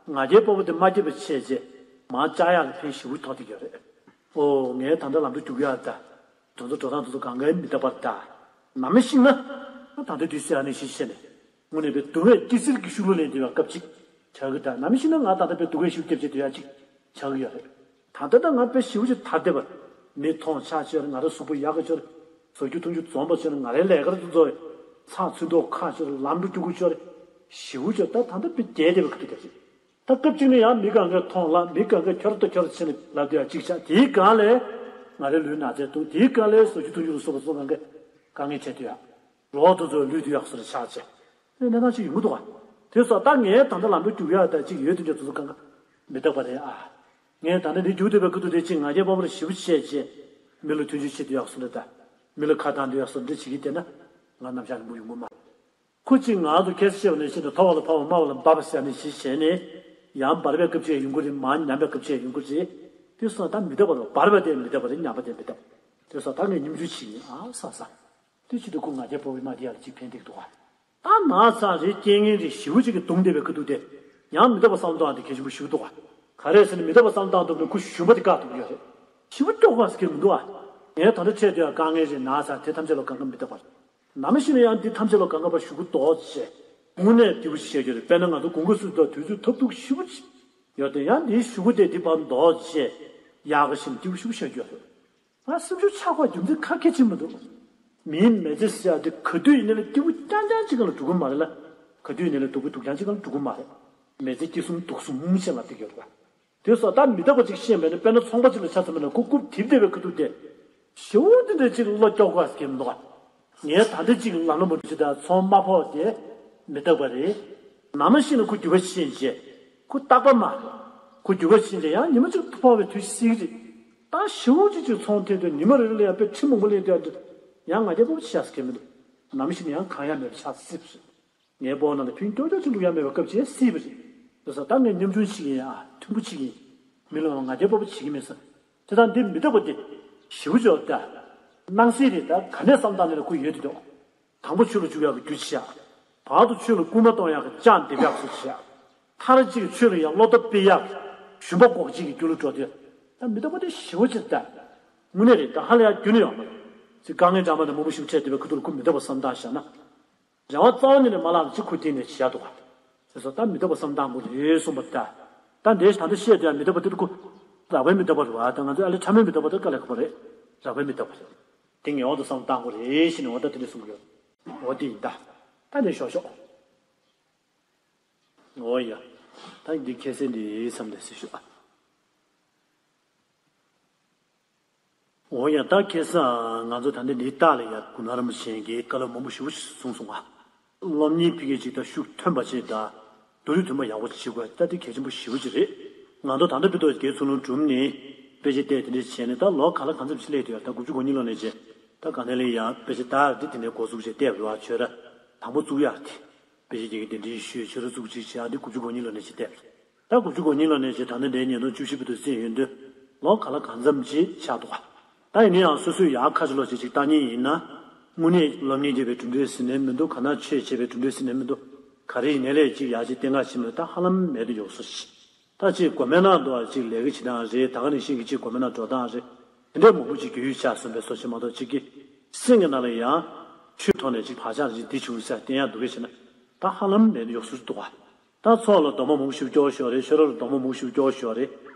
ང་རྒྱལ་སྤོབས་པ་དེ་མ་སྐྱེས་པ་བྱས་རྗེས་མར་བཅག་ཡག་ལ་ཕན་ཞེ་པོ་ཐོགས་བསྡད་ཀྱི་ཡོད་རེད། ཨོ་ངས་ད་ལྟ་ལམ་འགྲོ་སྐྱུག་ཡག་ད། དེ་ཚོ་འགྲོ་སྟངས་དེ་ཚོ་གང་གའི་མི་རྟག་པར་ད། ནམ་ཞིག་ན། ད་ལྟ་དུས་སེ་ཨ་ནི་ཞིག་བཤད་ནས། དངོས་གནས་པའི་སྡུག་བསྔལ་ཏི་སེ་གི་ཤུགས་ལ་ལེན་བསྡད་པའི་སྐབས་ཅིག་ཆགས་ཀྱི་ད། ནམ་ཞིག་ན་ང་ད་ལྟ་པའི་སྡུག་བསྔལ་ཤུགས་རྒྱབ་བྱེད་དུ་ཡག་ཅིག་ཆགས་ཀྱི་ཡོད་རེད། ད་ལྟ་ད་ང་དཔེ་ཞེ་པོ་ཅིག་དར་བསྡད་པ། མི་མཐོང་ཆགས་ཆོར། ང་རང་གཟུགས་པོ་ཡག་གི་ཆོར། བཟོ་རྒྱུ་འཐུང་རྒྱུ་འཛོམས་པ་ཆོར། ང་རའི་ལས་ཀར་དུ་འཛོལ། ཚགས་ཚུད་མདོག་ཁ་ཆོར། ལམ་འགྲོ་སྐྱུག་གུ་ཆོར། ཞེ་པོ་ཆོར། ད་ད་ལྟ་དཔེ་རྒྱས་བསྡད་པའི་ཁུ་ཐུག་རྒྱབ་ཅིག་ད་སྐབས་གཅིག་ནས་ཡང་མི་གང་གས་མཐོང་ལ། མི་གང་གས་ཁྱོར་ཏོ་ཁྱོར་ཕྱིན་ལབ་དུ་ཡག་ཅིག་ཆགས། དེའི་སྒང་ལས་ང་རའི་ལུས་ན་ཚ་འདུག་དེའི་སྒང་ལས་བཟོ་རྒྱུ་འཐུང་རྒྱུ་ལ་སོགས་པ་ཚོ་གང་གས་དཀའ་ངལ་འཕྲད་དུ་ཡག་རོགས་དེ་ཚོའི་ལུས་དུ་ཡག་སོ་རེ་ཆགས་ཆེ། དེ་གནས་སྟངས་ཅིག་ཡོང་གི་འདུག་ག་དེ་སོགས་ད་ངས་ད་ལྟ་ལམ་འགྲོ་རྒྱུག་ཡག་ད་ཅིག་ཡོད་དུ་འགྲོ་དེ་ཚོ་གང་ག་མི་རྟག་པ་རེད་ཨ། ངས་ད་ལྟ་འདི་རྒྱུག་བསྡད་པའི་ཁུ་ཐུག་དེ་ཅིག་ང་རྒྱལ་སྤོབས་པ་རེ་ཞེ་པོ་བྱས་རྗེས་མི་ལ་མཐུན་སྦྱོར་བྱེད་དུ་ཡག་སོ་རེ་ད། མི་ལ་ཁ་བཏང་དུ་ཡག་སོ་འདི་བྱེད་ཀྱི་བསྡད་ན། ང་རྣམ་གཞག་རིང་པོ་ཡོང་གི་མ། ཁོ་གཅིག་ང་ཚོ་ཁ་སང་བཤད་པ་ནང་བཞིན་དུ་མཐོ་བ་ལ་འཕར་བ་དམའ་བ་ལ་འབབ་པ་ཟེར་ནས་གཞི་བྱས་ནས། ཡང་འབར་བའི་སྐབས་ཅིག་ཡོང་གི་རེད། མར་ཉམས་པའི་སྐབས་ཅིག་ཡོང་གི་རེད། དེ་སོང་ད་མི་རྟག་པ་རེད། འབར་བ་དེ་མི་རྟག་པ་རེད། ཉམས་པ་དེ་མི་རྟག་པ། དེ་སོང་ད་ངས་སྙོམས་འཇུག་བྱེད་ཡིན་ཨ་ས་ས། དེ་ཕྱིར་དུ་ཁོ་ང་རྒྱལ་སྤོབས་པའི་མ་དེ་ཡར་ཅིག་ཕན་ཐེག་འདུག་ག་ད་ན་ཚ་རེད། རྐྱེན་ངན་རེད། ཞེ་པོ་ཅིག་གིས་གདུང་བསྡད་པའི་ཁུ་ཐུག་དེ། ཡང་མི་རྟག་པ་བསམ་བློ་བཏང་དེ་གལ་ཆེན་པོ་ཞེ་པོ་འདུག་ག་ག་རེ་ཟེར་ན་མི་རྟག་པ་བསམ་བློ་བཏང་ཐུབ་ན་ཁོ་ཞུམ་པ་དེ་བཀག་ཐུབ་ཀྱི་ཡོད་རེད། ཞེ་པོ་སྐྱོ་བ་ཟེར་གྱི་མི་འདུག་ཨ། ངས་ད་ལྟ་འཕྲད་དུས་ཡང་དཀའ་ངལ་རེད། ན་ཚ་དེ་ཐམས་ཅད་ལ་གང་ག་མི་རྟག་པ་རེད། ནམ་ཞིག་ནས་ཡང་འདི་ཐམས་ཅད་ལ་གང་ག་པ་ཞུ་གུ་རྡོག་ཅེས། དངོས་གནས་སྐྱིད་པོ་ཞིག་བཤད་རྒྱུ་རེད། དཔེར་ན་ང་ཚོ་དགུན་ཁ་སུ་དུས་ཚོད་ཐབས་སྡུག་ཞེ་པོ་ཅིག་ཡོད་དེ། ཡང་འདིའི་ཞུ་གུ་དེ་འདི་བར་རྡོག་ཅེས། ཡག་གི་ཞིག་སྐྱིད་པོ་ཞེ་པོ་བཤད་རྒྱུ་རེད། ང་སེམས་ཤུགས་ཆག་པ་རྒྱུ་མཚན་ཁ་སྐད་ཅིག་མི་འདུག་མིའི་མི་ཚེ་ཟེར་ཡ་དེ་ག་དུས་ཡིན་ནའི་ལ་སྐྱིད་པོ་རྐྱང་རྐྱང་ཅིག་ག་ལ་འགྲོ་གི་མ་རེད་ལ། ག་དུས་ཡིན་ནའི་ལ་སྡུག་པོ་སྡུག་རྐྱང་ཅིག་ག་ལ་འགྲོ་གི་མ་རེད། མི་ཚེ་སྐྱིད་གསུམ་སྡུག་གསུམ་ཞེས་ལབ་བསྡད་ཀྱི་ཡོད་རེད་པ། དེ་སོགས་ད་མི་རྟག་པ་ཅིག་ཤེས་པས་ན། དཔེར་ན་ཚོང་པ་ཅིག་ལ་ཆ་མཚོན་པ་ན་ཁོ་རྐུབ་རྡིབ་བསྡད་པའི་ཁ་ཐུག་དེ། ཞེ་པོ་དེ་འདྲ་ཅིག་བློ་སྐྱོ་དགོས་ཟེར་གྱི་མི་འདུག་ག་ངས་ད་ལྟ་ཅིག་ལམ་ལ་མ་འགྲོ་ཅིག་དང་ཚོང་མ་ཕོག་དེ་མི་རྟག་པ་རེད། ནམ་ཞིག་ན་ཁོ་རྒྱུག་པ་ཕྱིན་རྗེས་ཁོ་རྟག་པ་མ་རེད། ཁོ་རྒྱུག་པ་ཕྱིན་རྗེས་ཡང་ཉི་མ་གཅིག་ཕོག་པའི་དུས་སྲིད་རེད། ད་ཞེ་པོ་ཅིག་ཅིག་ཚོང་ཐེབས་དུས་ཉི་མ་རེ་རེ་ལ་ཡང་དཔེ་ཁྲི་མང་པོ་ལེན་དུས་ཡང་ང་རྒྱལ་སྤོབས་པོ་ཆགས་ཟེར་གྱི་མི་འདུག་ནམ་ཞིག་ན་ཡང་གང་ཡང་མེད་པ་ཆགས་སྲིད་པ་རེད། ངའི་སྤོ་ནང་ལ་ཕན་ཀྱོག་ཀྱོག་ཅིག་འདུག་ཡ་མེད་པའི་སྐབས་ཅིག་སྲིད་པ་རེད། དེ་སོགས་ད་ངས་སྙོམ་ཆུང་བྱེད་ཀྱི་ཡིན་ཨ། མཐུན་པོ་བྱེད་ཀྱི་ཡིན། མི་ལ་ང་རྒྱལ་སྤོབས་པོ་བྱེད་ཀྱི་མེད་ས། དེ་དང་འདི་མི་རྟག་པ་འདི་ཞེ་པོ་ཅིག་ད། སྣང་སྲིད་རེད། ད་ག་ནས་བསམ་བཏང་ནས་ལ་ཁོ་ཡོད་དེ་འདུག་དང་པོ་ཆོས་ལ་འཇུག་ཡག་གི་རྒྱུ་བྱེད་ཡག་བར་དུ་ཆོས་ལ་སྐུལ་མ་གཏོང་ཡག་གི་ལྕག་འདེབས་ཡག་སོགས་བྱེད་ཡག་མཐར་གཅིག་ཆོས་ལ་ཡང་བློ་སྟོབས་སྤེལ་ཡག་གི་ཞུམ་པ་འགོག་བྱེད་ཀྱི་རྒྱུ་ལ་འགྲོ་དུས། ད་མི་རྟག་པ་འདི་ཞེ་པོ་ཅིག་ད། དངོས་གནས་རེད། ད་ཧ་ལས་ཡག་རྒྱུ་ནི་ཡོད་མ་རེད། ཅིག་དཀའ་ངལ་འདྲ་མ་འདྲ་མང་པོ་ཞིག་འཕྲད་བསྡད་པའི་ཁུ་ཐུག་ལ་ཁོ་མི་རྟག་པ་བསམ་བཏང་བཞག་ན། རང་དབང་རྩ་བ་ཉིད་ནས་མ་བླངས་ཅིག་ཁོ་སྟེང་ནས་བྱེད་ཡག་འདུག་ག་དེ་སོགས་ད་མི་རྟག་པ་བསམ་བཏང་དགོས་རེད་གསུངས་པ་ད། ད་འདི་ད་ལྟ་བཤད་དུས་ཡང་མི་རྟག་པ་དེ་ཁོ་རགས་པའི་མི་རྟག་པ་རེད་བ། ད་ང་ཚོ་ཨ་ལས་ཕྲ་མོའི་མི་རྟག་པ་དེ་དཀའ་ལས་ཁག་པོ་རེད། རགས་པའི་མི་རྟག་པ་རེད། དེ་ངེས་པར་དུ་བསམ་བཏང་དགོས་རེད་ཞེས་ནས་འོ་ད་དེ་འདྲ་གསུང་གི་ཡོད། འོ་དེ་ཡིན་ད། ད་འདི་ཞོག་ཞོག་འོ་ཡ། ད་འདི་ཁ་སང་འདི་མཚམས་འདིར་ཟེར་ཞུ་ཨ། འོ་ཡ། ད་ཁ་སང་ང་ཚོ་ད་ལྟ་འདིའི་རྟགས་ལ་ཡ་གུ་ན་རིན་པོ་ཆེ་གིས་བཀའ་སློབ་མང་པོ་ཞེ་པོ་ཞིག་གསུངས་སོང་ང་། སློབ་གཉེར་ཕ་གི་ཅིག་དང་ཤུགས་ཐོན་པ་ཅིག་དང་། བསྡུ་རུབ་ཐོན་པ་ཡག་པོ་ཅིག་བྱེད་དགོས། ད་དེ་གལ་ཆེན་པོ་ཞེ་པོ་ཅིག་རེད། ང་ཚོ་ད་ལྟ་བར་དུ་རྒན་ཚུལ་ལུང་སྒྲུབ་ནས་དཔེ་ཆ་བལྟས་དེ་འདྲ་བྱས་ནས་ད་ལོ་ག་ལ་གང་འཚམ་ཞིག་སླེབས་དུས་ད་དགུ་བཅུ་གོ་གཉིས་ལོ་ནས་བྱས། ད་ག་ནས་ལ་ཡ་དཔེ་ཆ་ད་འདི་དེ་ནས་འགོ་བཙུགས་བྱས་བལྟས་པ་རེད་བ། ཆོས་ར་དང་པོ་བཙུགས་ཡག་དེ། དཔེ་ཆ་དེ་གི་དེ་འདྲའི་ཞུས་ཆོས་ར་བཙུགས་ཅིག་བྱས་ཨ། འདི་དགུ་བཅུ་གོ་གཉིས་ལོ་ནས་བྱས་བལྟས་པ་རེད། ད་དགུ་བཅུ་གོ་གཉིས་ལོ་ནས་བྱས་ད་ནི་འདིའི་ཉིས་སྟོང་བཅུ་བཞི་བར་དུ་ཟིན་ཡོང་དུས་ལོ་ག་ལ་གང་འཚམ་ཅིག་ཆགས་འདུག་ག་ད་ཡིན་ན་ཡང་སོ་སོས་ཡར་ཁ་ཕྱོགས་ལོགས་བྱས་ཅིག་བལྟ་མཁན་ཡིན་ན། དངོས་གནས་སློབ་གཉེར་བྱས་པའི་གྲུབ་འབྲས་ཟིན་ནའི་མི་འདུག་ག་ན་ཆོས་བྱས་པའི་གྲུབ་འབྲས་ཟིན་ནའི་མི་འདུག་ག་རེ་ཡིན་ནའི་ལས་ཅིག་ཡར་ཅིག་བསྟན་ག་ཕྱིན་པ་ད་ཧ་ལམ་མེད་དུ་ཡོང་ས་ཞིག་ད་ཅིག་དགོན་པའི་ནང་དུ་ཅིག་ལས་ཀ་བྱེད་སྟངས་རེད། ད་ག་ནང་བཞིན་གྱི་ཅིག་དགོན་པའི་ནང་འགྲོ་སྟངས་རེད། དེ་འདྲའི་མང་པོ་ཅིག་རྒྱུས་ཡོད་ཆགས་སོང་པའི་བཟོ་ཞིག་མ་གཏོགས་ཅིག་གི་སེམས་ཀྱི་ནང་ལ་ཡང་ཆོས་ཐོག་ནས་ཅིག་བག་ཆགས་ཅིག་འདི་བྱུང་ཟེར་བསྟན་ཡག་འདུག་གས་བྱས་ན་ད་ཧ་ལམ་མེད་དུ་ཡོང་ས་འདུག་ག་ད་ཚོགས་ལ་སྡོམ་པ་མང་པོ་ཞིག་སྐྱོར་ཞོར་རེད། ཤོ་རོག་ལ་སྡོམ་པ་མང་པོ་ཞིག་སྐྱོར་ཞོར་རེད།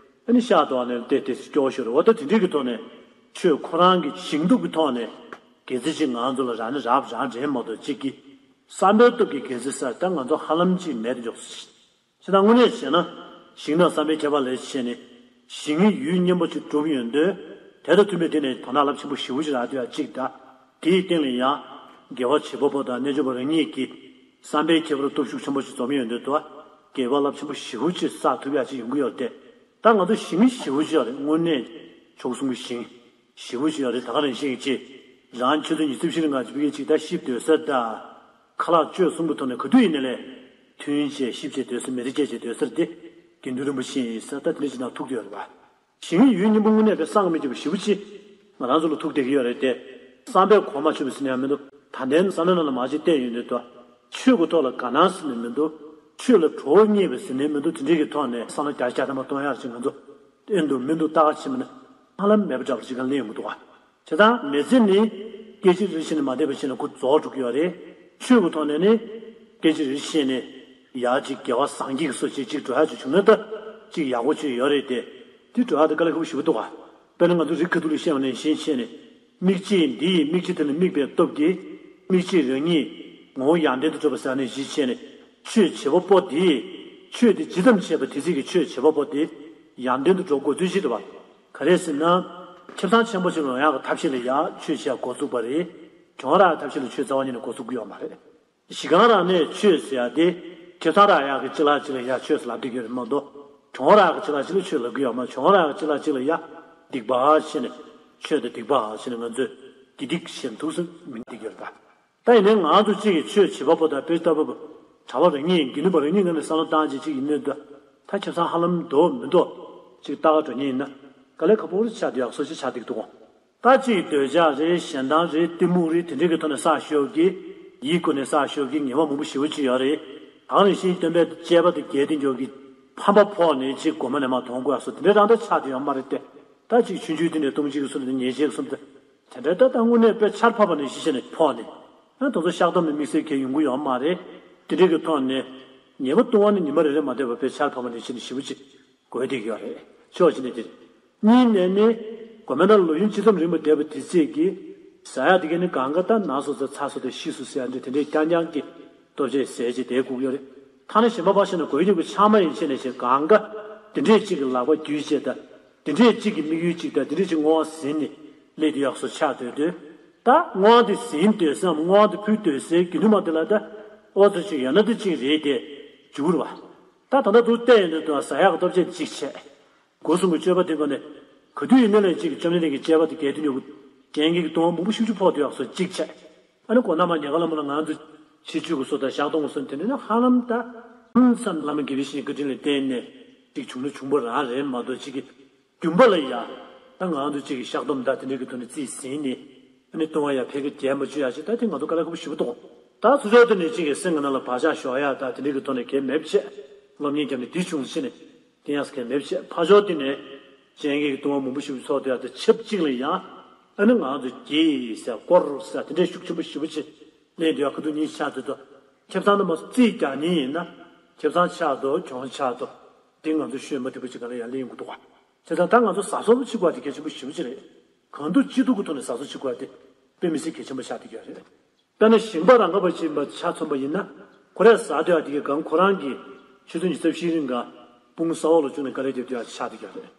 ཨ་ནི་ཤག་ཏུ་ཨ་ནི་བལྟས་བལྟས་ཞིག་སྐྱོར་ཞོར་རེད། འོ་ད་དེ་འདྲའི་གི་ཐོག་ནས་ཆོས་ཁོ་རང་གི་ཞིང་སྟོབས་ཀྱི་ཐོག་ནས་དགེ་མཚན་ཅིག་ང་ཚོ་ལ་རག་ནི་རག་རག་རེད་མ་གཏོགས་ཅིག་གི་བསམ་པའི་སྟོབས་ཀྱི་དགེ་མཚན་ཟེར་ད་ང་ཚོ་ཧ་ལམ་ཅིག་མེད་དུ་འཇོག་སྲིད། ཅེས་དང་དངོས་གནས་བྱས་ན་ཞིང་དང་བསམ་པའི་ཁྱད་པར་ལས་བྱས་ནས་ཞིང་ཡུལ་གཉན་པོ་ཅིག་གྲུབ་ཡོང་དུས་དེ་དང་མཐུན་པའི་དེ་ནས་དོན་དག་རླབས་ཆེན་པོ་ཞེ་པོ་ཅིག་རག་དུས་ཡ་གཅིག་ད། དེའི་སྟེང་ལ་ཡང་དགེ་བ་བྱེད་པ་པོ་དང་རྣལ་འབྱོར་པ་རང་ཉིད་ཀྱིས་བསམ་པའི་ཁྱད་པར་སྟོབས་ཤུགས་ཆེན་པོ་ཞིག་འཛོམས་ཡོང་དུས་དུ་དགེ་བ་རླབས་ཆེན་པོ་ཞེ་པོ་ཅིག་བསགས་ཐུབ་ཡ་ཅིག་ཡོང་གི་ཡོད་དེ། ད་ང་ཚོ་ཞིང་ཞེ་པོ་ཅིག་ཡོད་རེད། དངོས་གནས་མཆོག་གསུམ་གྱི་ཞིང་ཞེ་པོ་ཅིག་ཡོད་རེད། ད་ག་རང་བཞིན་གྱི་རང་ཆུ་ཚོད་ཉི་ཤུ་ཕྱིན་ང་ཅིག་ཕ་གི་ཅིག་ད་ཤི་སྡོད་ས་ད། ཁ་ལག་སྤྱོད་གསུམ་གྱི་ཐོག་ནས་ག་དུས་ཡིན་ནའི་ལས་ ཐུན་བཅད་གཤིབས་བཅད་སྡོད་ས་མེ་རི་བཅད་བཅད་སྡོད་སར་དེ་དགེ་འདུན་རིན་པོ་ཆེ་ཡིན་ས་ད་དེ་འདྲ་ཅིག་ནང་ཐུག་བསྡད་ཡོད་རེད་པ། ཞིང་ཡུལ་སྙིང་པོ་དངོས་གནས་པའི་བསམ་གྱིས་མི་ཁྱབ་པ་ཞེ་པོ་ཅིག་ང་རང་ཚོ་ལ་ཐུག་བསྡད་ཀྱི་ཡོད་རེད་དེ། བསམ་པས་གོ་མ་ཆོད་པ་ཟེར་ནས་ཡང་མི་འདུག་ད་ལྟའི་བསམ་བློའི་ནང་ལ་མ་ཅིག་བསྟན་ཡོད་འདུག་ཆོས་ཀྱི་ཐོག་ལ་དགའ་སྣང་ཟེར་ནས་མི་འདུག་ཆོས་ལ་བྲོ་བ་རྙེད་པ་ཟེར་ནས་མི་འདུག་དེ་འདྲའི་གི་ཐོག་ནས་བསམ་བློ་རྒྱ་ཆེ་བསྐྱར་དུ་མ་གཏོང་ཡག་ཅིག་ང་ཚོ་ཨེ་འདུག་མི་འདུག་ལྟ་ག་ཕྱིན་པ་ན་ཧ་ལམ་མེད་པ་འདྲ་པོ་ཅིག་གང་ལེན་ཡོང་གི་འདུག་ག་བྱས་ཙང་མི་ཚེ་ནི་སྐད་ཅིག་རེ་བཞིན་ནས་མ་བསྡད་པ་བྱས་ནས་འགོ་རྫོགས་འགྲོ་གི་ཡོད་རེད། ཆོས་ཀྱི་ཐོག་ནས་ནི་སྐད་ཅིག་རེ་བཞིན་ནས་ཡར་ཅིག་དགེ་བ་བཟང་གི་སོ་ཅིག་ཅིག་འགྲོ་ཡག་ཅིག་བྱུང་ན་ད་ཅིག་ཡག་པོ་ཅིག་ཡོད་རེད་དེ། དེ་འགྲོ་ཡག་དེ་དཀའ་ལས་ཁག་པོ་ཞེ་པོ་འདུག་ག་དཔེར་ན་ང་ཚོ་རིགས་ཁ་ཐུག་ལ་བཤད་པ་ནང་བཞིན་བྱས་ནས་མིག་ཕྱེ་འདི་ཡིས་མིག་ཕྱེ་དེ་ནི་དམིགས་པའི་སྟོབས་ཀྱིས་མིག་ཕྱེ་རང་ཉིད་ངོ་བོ་ཡར་ལྡན་དུ་འགྲོ་བ་ཟེར་ནས་གཞི་བྱས་ནས་ཆོས་བྱེད་པ་པོ་དེས་ཆོས་དེ་ཇི་ཙམ་བྱས་པ་དེ་ཚིག་གི་ཆོས་བྱེད་པ་པོ་དེ་ཡར་ལྡན་དུ་འགྲོ་དགོས་ཚུལ་ཞིག་རེད་བ། ག་རེ་ཟེར་ན། ཁེ་བཟང་ཆེན་པོ་ཞིག་ལོན་ཡག་གི་ཐབས་ཤེས་ལ་ཡ་ཆོས་བྱེད་འགོ་ཚུགས་པ་རེད། གྱོང་རག་ཐབས་ཤེས་ལ་ཆོས་རྩ་བ་ཉིད་ནས་འགོ་ཚུགས་ཀྱི་ཡོད་མ་རེད། གཞི་རྐང་རང་ནས་ཆོས་ཟེར་ཡ་དེ་ཁེ་བཟང་རག་ཡག་གི་ཅི་ལ་ཅི་ལ་ཡ་ཆོས་ཟེར་ལབ་བསྡད་ཀྱི་ཡོད་རེད་མ་གཏོགས་གྱོང་རག་གི་ཅི་ལ་ཅི་ལ་ཆོས་ལབ་ཀྱི་ཡོད་མ་རེད། གྱོང་རག་གི་ཅི་ལ་ཅི་ལ་ཡ་སྡིག་པ་ཟེར་ནས་ཆོས་དང་སྡིག་པ་ཟེར་ནས་ང་ཚོས་དགེ་སྡིག་ཟེར་ནས་ཐུགས་སུ་མི་འདུག་བསྡད་ཀྱི་ཡོད་རེད་པ། ད་ཡིན་ནའི་ང་ཚོ་གཅིག་གིས་ཆོས་བྱེད་པ་པོ་དང་དཔེ་ལྟ་བུ་གྲྭ་པ་རང་ཉིད་དགེ་འདུན་པ་རང་ཉིད་ངོས་ནས་བསམ་བློ་བཏང་བྱས་གཅིག་ཡིན་ནའི་འདུག་ད་ཁེ་བཟང་ཧ་ལམ་འདུག་མི་འདུག་གཅིག་ལྟ་ག་འགྲོ་མཁན་ཡིན་ན་དཀའ་ལས་ཁག་པོ་རེད་ཆགས་བསྡད་ཡག་བཟོ་ཅིག་ཆགས་བསྡད་འདུག་གོ་ད་གཅིག་འདོད་ཆགས་རེད། ཞེ་སྡང་རེད། གཏི་མུག་རེད། དེ་འདྲའི་གི་ཐོག་ནས་བསགས་ཞོག་གི་ཡིད་ཀུན་ནས་བསགས་ཞོག་གི་ངེས་པ་མང་པོ་ཞེ་པོ་ཅིག་ཡོད་རེད། གང་རེད་ཤིང་སྟོན་པས་དཔྱད་པ་དེ་རྒྱས་ཏེ་འཇོག་གི་ཕམ་པ་ཕོག་ནས་གཅིག་མགོ་མ་ནས་མ་མཐོང་དགོས་ཡག་བཟོ་དེ་འདྲའི་རང་ད་ཆགས་བསྡད་ཡོད་མ་རེད་དེ། ད་གཅིག་ཆུང་ཆུང་དེ་ནས་སྟོང་གཅིག་གི་གསུམ་དེ་ཉེས་བྱས་གསུམ་དེ། དེ་འདྲའི་ད་ལྟ་དངོས་གནས་དཔེ་ཆར་ཕབ་པ་ནང་བཞིན་བྱས་ནས་ཕོག་ནས། ཡང་དེ་ཚོ་བཤགས་སྡོམ་གྱི་དམིགས་བསལ་གང་ཡོང་གི་ཡོད་མ་རེད། དེ་འདྲའི་གི་ཐོག་ནས་ཉེས་པ་ལྟུང་བ་ནི་ཉི་མ་རེ་རེ་མ་བསྡད་པར་དཔེ་ཆར་ཕབ་པ་ནང་བཞིན་ཞེ་པོ་ཅིག་འགོས་བསྡད་ཀྱི་ཡོད་རེད། ཕྱོགས་གཅིག་ནས་དེ་རེད། གཉིས་ནས་ནི་མགོ་མེད་ན་ལོ་ཡུན་ཇི་ཙམ་རིང་པོ་བསྡད་པ་དེ་ཚད་ཀྱིས་ཟ་ཡག་དེ་གས་ནི་གང་ག་ད་ན་སོ་ཚ་ཚ་སོ་དེ་ཤི་སོ་ཟེར་ཡག་འདྲ་དེ་འདྲའི་རྐྱང་རྐྱང་གི་ལྟོ་ཆས་ཟས་བྱས་བསྡད་དགོས་ཀྱི་ཡོད་རེད། ཐ་ན་གཞན་པ་ཕར་བཞག་ན་གོས་ཡུག་གི་ཆང་མ་ཡིན་ཆད་ནས་བྱས་གང་ག་དེ་འདྲས་གཅིག་གི་ལག་པ་བརྒྱུས་བྱས་ད། དེ་འདྲས་གཅིག་གི་དམིགས་ཡུལ་གཅིག་དང་དེ་འདྲས་གཅིག་བསྔོ་བ་ཟིན་ནས་སླེབས་དུས་ཡག་བཟོ་ཆགས་སྡོད་དུས། ད་བསྔོ་བ་དེ་ཟིན་སྡོད་སའམ་བསྔོ་བ་དེ་ཕུལ་སྡོད་སའི་དགེ་འདུན་མ་དེ་ལ་ད་ཨོ་ཙི་ཅིག་ཡོད་ན་དེ་གཅིག་རེད་དེ་འཇུག་རེད་བ། ད་ད་ལྟ་འདུག་བལྟས་ཡོང་དུས་ད་ཟ་ཡག་གི་ལྟོ་ཆས་དེ་གཅིག་བྱས། སྒོ་གསུམ་གྱི་སྤྱོད་པ་དེ་སྒོ་ནས་ག་དུས་ཡིན་ན་ལས་གཅིག་གི་བཅོམ་ལྡན་འདས་ཀྱི་སྤྱད་པ་དེ་རྒྱས་བསྡུས་ཉོ་གི་རྐྱེན་གྱིས་ལྟུང་བ་མང་པོ་ཤུགས་ཆེ་ཕོག་སྡོད་ཡག་བཟོ་གཅིག་བྱས། ཨ་ནི་གོ་ན་མ་ཉེ་ག་ལ་མ་ལ་ང་ཚོ་ཕྱི་ཆོས་ཀྱི་སོ་དང་བཤགས་སྡོམ་གྱི་སོ་དེ་འདྲ་ནི་ཧ་ལམ་ད་ཧམ་སེམས་བླ་མ་དགེ་བའི་བཤེས་གཉེན་བཀའ་དྲིན་ལ་བརྟེན་ནས་ཅིག་བྱུང་ན་བྱུང་པ་རང་རེད་མ་གཏོགས་ཅིག་གི་རྒྱུན་པ་ལ་ཡ་ད་ང་ཚོ་ཅིག་གི་བཤགས་སྡོམ་དང་དེ་འདྲ་གི་ཐོག་ནས་རྩིས་ཟིན་ནས་ཨ་ནི་ལྟུང་བ་ཡ་ཕལ་སྐད་རྒྱས་མ་བཅུག་ཡ་ཅིག་ད་དེ་ང་ཚོ་དཀའ་ལས་ཁག་པོ་ཞེ་པོ་འདུག་ད་ཚུར་ཕྱོགས་དེ་ནས་ཅིག་གི་སེམས་ཀྱི་ནང་ལ་བག་ཆགས་ཞོག་ཡ་ད་དེ་འདྲ་གི་ཐོག་ནས་གལ་མེད་པ་བྱས་སློབ་གཉེར་བརྒྱབ་ནས་དེ་བྱུང་ཕྱིན་ནས། དེ་ཡང་སྐད་མེད་བྱས་ཕར་ཕྱོགས་དེ་ནས་སྤྱན་གྱི་ལྟུང་བ་མང་པོ་ཞིག་ཚོགས་དེ་ཡང་དེ་ཆབས་གཅིག་ལ་ཡང་ཨ་ནི་ང་ཚོ་དགེ་ཟེར་དཀོར་ཟེར་དེ་འདྲའི་ཤུགས་ཆེན་པོ་ཞེ་པོ་ཅིག་ལེན་དུས་ཡང་ཁ་ཐུག་གཉིས་ཆགས་དུས་དུ་ཁེ་བཟང་རྣམ་པ་རྩིས་རྒྱག་མཁན་ཡིན་ན་ཁེ་བཟང་ཆགས་འདུག་གྱོང་ཆགས་འདུག་དེ་ང་ཚོ་ཤོད་མ་ཐུབ་པ་ཅིག་ག་ལ་ཡང་ལེན་དགོས་འདུག་ག་བྱས་ཙང་ད་ང་ཚོ་གཟབ་གཟབ་བྱེད་དགོས་པ་དེ་གལ་ཆེན་པོ་ཞེ་པོ་ཅིག་རེད། གང་ཐུབ་ཅི་ཐུབ་ཀྱི་ཐོག་ནས་གཟབ་གཟབ་བྱེད་དགོས་པ་དེ་དཔེ་མི་སྲིད་གལ་ཆེན་པོ་ཆགས་བསྡད་ཀྱི་ཡོད་རེད། དཔེར་ན་ཞིང་པ་རང་ག་པ་ཅིག་ཡིན་པ་ཆ་མཚོན་པ་ཡིན་ན་ཁོ་རས་ཟ་སྡོད་ཡག་དེ་གའི་སྒང་ཁོ་རང་གིས་ཆུ་ཚོད་ཉི་ཤུ་རྩ་བཞིའི་རིང་ག་སྤུངས་ས་འོག་ལ་བཅུག་ནས་དཀའ་ལས་རྒྱབ་སྡོད་ཡག་ཆགས་བསྡད་ཀྱི་ཡོད་རེད།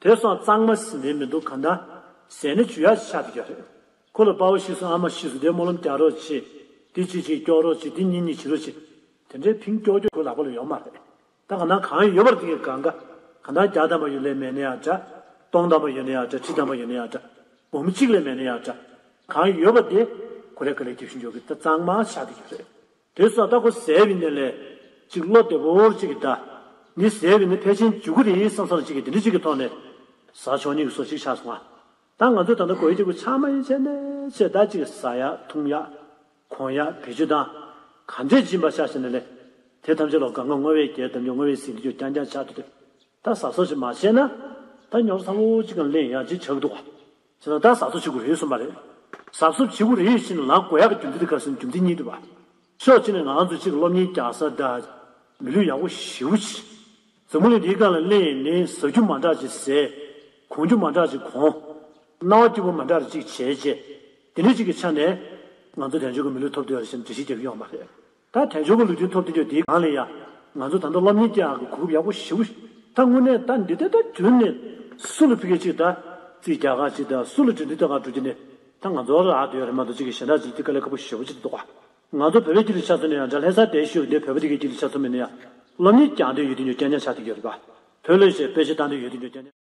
དེ་སོང་གཙང་མ་ཟིན་ནས་མི་འདུག་གང་ལྟར་ཟས་ནས་འཇུ་ཡག་ཆགས་བསྡད་ཀྱི་ཡོད་རེད། ཁོ་ལ་དཔའ་བོ་ཤི་སོང་ཨ་མ་ཤི་སོང་དེ་སྨོན་ལམ་རྒྱག་རོགས་བྱེད། དེ་གཅིག་གཅིག་སྐྱོག་རོགས་བྱེད། དེ་གཉིས་གཉིས་བྱེད་རོགས་བྱེད། དེ་འདྲའི་ཕིང་ཀྱོག་ཀྱོག་ཁོའི་ལག་པ་ལ་ཡོད་མ་རེད། ད་གང་ལྟར་གང་ཡོད་པར་དེ་གའི་སྒང་ག་གང་ལྟར་བརྒྱ་ཐམ་པ་ཡོད་ལས་མེད་ན་ཡང་འདྲ། སྟོང་ཐམ་པ་ཡོད་ན་ཡང་འདྲ། ཁྲི་ཐམ་པ་ཡོད་ན་ཡང་འདྲ། འབུམ་གཅིག་ལས་མེད་ན་ཡང་འདྲ། གང་ཡོད་པ་དེ་ཁོ་རའི་དཀའ་ལས་རྒྱབ་བཞིན་འཇོག་གི་ད་གཙང་མ་ཆགས་བསྡད་ཀྱི་རེད། དེ་སོགས་ད་ཁོ་ཟས་པའི་ནས་ལས་ཅིག་བློ་བདེ་པོར་ཅིག་གི་ད་ནི་ཟས་པའི་ནས་ཕལ་ཆེར་འཇུ་གི་རེད་བསམ་བསམ་ཅིག་གི་དེ་འདྲ་ཅིག་གི་ཐོག་ནས་ཟ་ཆོག་ཉེས་ཀྱི་བཟོ་ཅིག་ཆགས་སོང་ང་། ད་ང་ཚོ་ད་ལྟ་གོ་ཡི་དེ་གུ་ཆ་མ་ཡིན་བྱས་ནས་བྱས་ད་ཅིག་ཟ་ཡག་འཐུང་ཡག་གོན་ཡག་བེད་སྤྱོད་དང་ག་འདྲས་སྦྱིན་པ་ཆགས་ཤིང་ནས་ལས་དེ་ཐམས་ཅད་ལ་གང་ག་བསྔོ་བས་རྒྱས་དམ་ཆོས་བསྔོ་བས་ཟིན་དུས་རྐྱང་རྐྱང་ཆགས་དུས་ད་གཟབ་གཟབ་ཅིག་མ་བྱས་ན་ད་ཉོ་ཚ་བོ་ཅིག་གང་ལེན་ཡག་ཅིག་ཆགས་འདུག་བ། བྱས་ན་ད་གཟབ་གཟབ་བྱེད་དགོས་རེད་གསུངས་པ་རེད། གཟབ་གཟབ་བྱེད་དགོས་རེད་ཞེས་ནས་ལབ་དགོས་ཡག་གི་རྒྱུ་མཚན་དེ་ག་རེ་ཟེར་ན་རྒྱུ་མཚན་གཉིས་འདུག་བ། ཕྱོགས་གཅིག་ནས་ང་ཚོ་གཅིག་སློབ་གཉེར་རྒྱག་ས་དང་མི་ལུས་ཡག་པོ་ཞེ་པོ་ཅིག་འཛམ་བུ་གླིང་འདིའི་སྒང་ལ་སླེབས་ནས་ཟ་རྒྱུ་མ་འདྲ་ཅིག་ཟས། གོན་རྒྱུ་མ་འདྲ་ཅིག་གོན། སྣང་བ་སྐྱིད་པོ་མ་འདྲ་ཅིག་བྱས་རྗེས། དེ་འདྲ་ཅིག་གི་ཆ་ནས་ང་ཚོ་དལ་འབྱོར་གྱི་མི་ལུས་ཐོབ་བསྡད་ཡོད་རེད་ཟེར་ནས་འགྲེལ་བཤད་རྒྱག་གི་ཡོད་མ་རེད། ད་དལ་འབྱོར་གྱི་ལུས་རྟེན་ཐོབ་བསྡད་རྒྱུ་དེའི་སྒང་ལ་ཡ་ང་ཚོ་ད་ལྟ་སློབ་གཉེར་རྒྱག་གི་གོ་སྐབས་ཡག་པོ་ཞེ་པོ་ཞིག་ད་དངོས་གནས་ད་འདི་ལྟ་ད་དུས་ནས་སུ་ལ་ཕ་གི་ཅིག་ད་རྩིས་རྒྱག་ག་ཅིག་ད་སུ་ལ་འབྲེལ་འདྲིས་གཏོང་ག་འགྲོ་རྒྱུ་ནས་ད་ང་ཚོ་རག་བསྡད་ཡོད་རེད་མ་གཏོགས་ཅིག་གི་གཞན་དག་ཅིག་དེ་དཀའ་ལས་ཁག་པོ་ཞེ་པོ་ཅིག་འདུག་ག་ང་ཚོ་བོད་པའི་སྤྱི་ལ་ཆ་མཚོན་ན་ཡང་འདྲ། ལྷ་སར་བསྡད་བཞུགས་འདི་བོད་པ་དེ་གའི་སྤྱི་ལ་ཆ་མཚོན་མིན་ན་ཡང་སློབ་གཉེར་རྒྱག་འདོད་ཡོད་དུས་ཉོ་རྐྱང་རྐྱང་ཆགས་བསྡད་ཡོད་རེད་པ། བོད་ལ་ཞེས་དཔེ་ཆ་བཏང་འདོད་ཡོད་དུས་ཉོ་རྐྱང་རྐྱང་།